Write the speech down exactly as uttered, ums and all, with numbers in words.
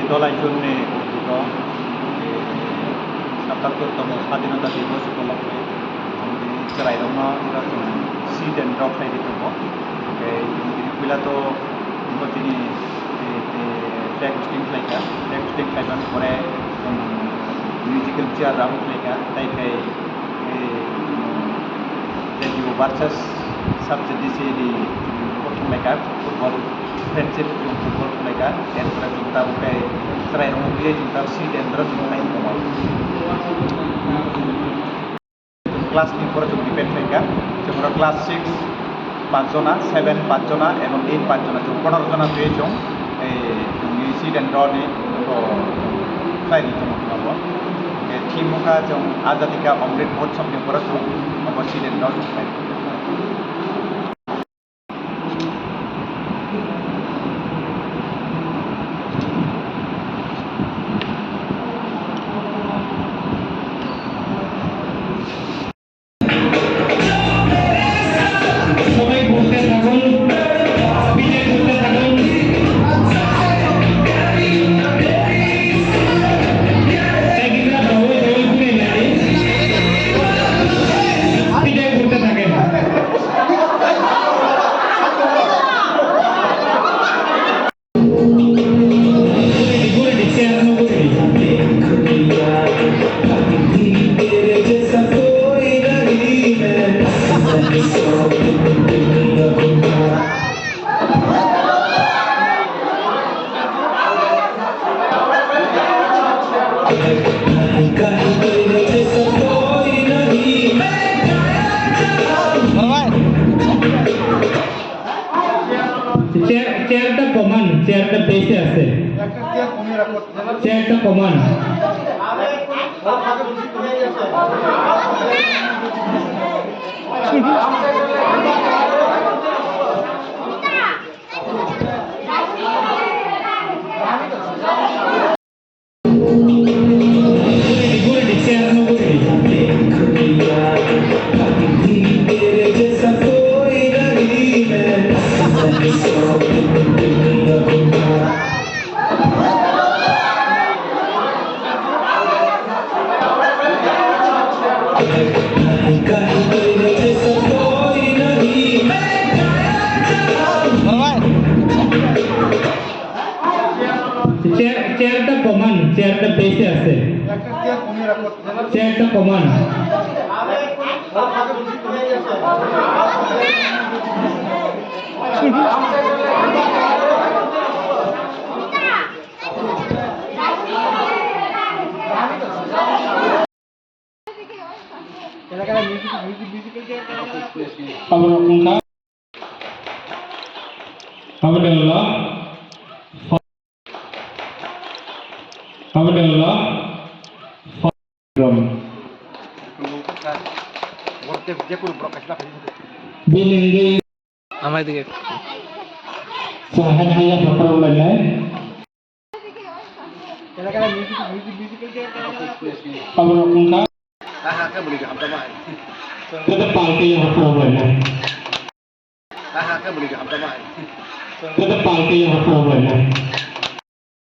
July June ni ulo, eh, satattor tomo Swadhinota Divos upolokhe chwng tini chwrairokno eba chwng seed and draw khlai di tongo. Tei chwng tini puila to bo chini, eh, eh, flag hoisting khlaikha. Flag hoisting khlaimani pore chwng musical chair round khlaikha. Tai khai, eh, J D U versus sub-city C A D ni football thanglaikha, football friendship, chwng football thanglaikha, erpore chwng tabuk khe chwrairokno twiwi chwng tabuk seed and draw chwng khlai tongo. Class ni pore chwng depend khlaikha, chwng oro class six, panch jona, seven, panch jona, ebong eight, panch jona, chwng pondro jona twiwi chwng, eh, chwngni seed and draw ni, oh, khlai ni tongo abo. Hwnkhe theme wngkha chwng Azadi Ka Amrit Mahotsav ni pore chwng abo seed and draw chwng khlai. সবাই ঘুরতে থাকুন, পিঠে ঘুরতে থাকুন। এই গিটটা সবাই সবাই ঘুরে যাবে। পিঠে ঘুরতে থাকেন। চেয়ার, চেয়ারটা কমান, চেয়ারটা বেশি আছে। চেয়ারটা কমান। চেয়ার, চেয়ারটা কমান, চেয়ারটা বেশি আছে। চেয়ারটা কমান। Abo rok wngkha, abo de ulo, abo de ulo, bini wngwi Amai dige. Chwng hai hai ya photo rwlainai. Abo rok wngkha. Joto palti ya photo rwlainai. Joto palti ya photo rwlainai.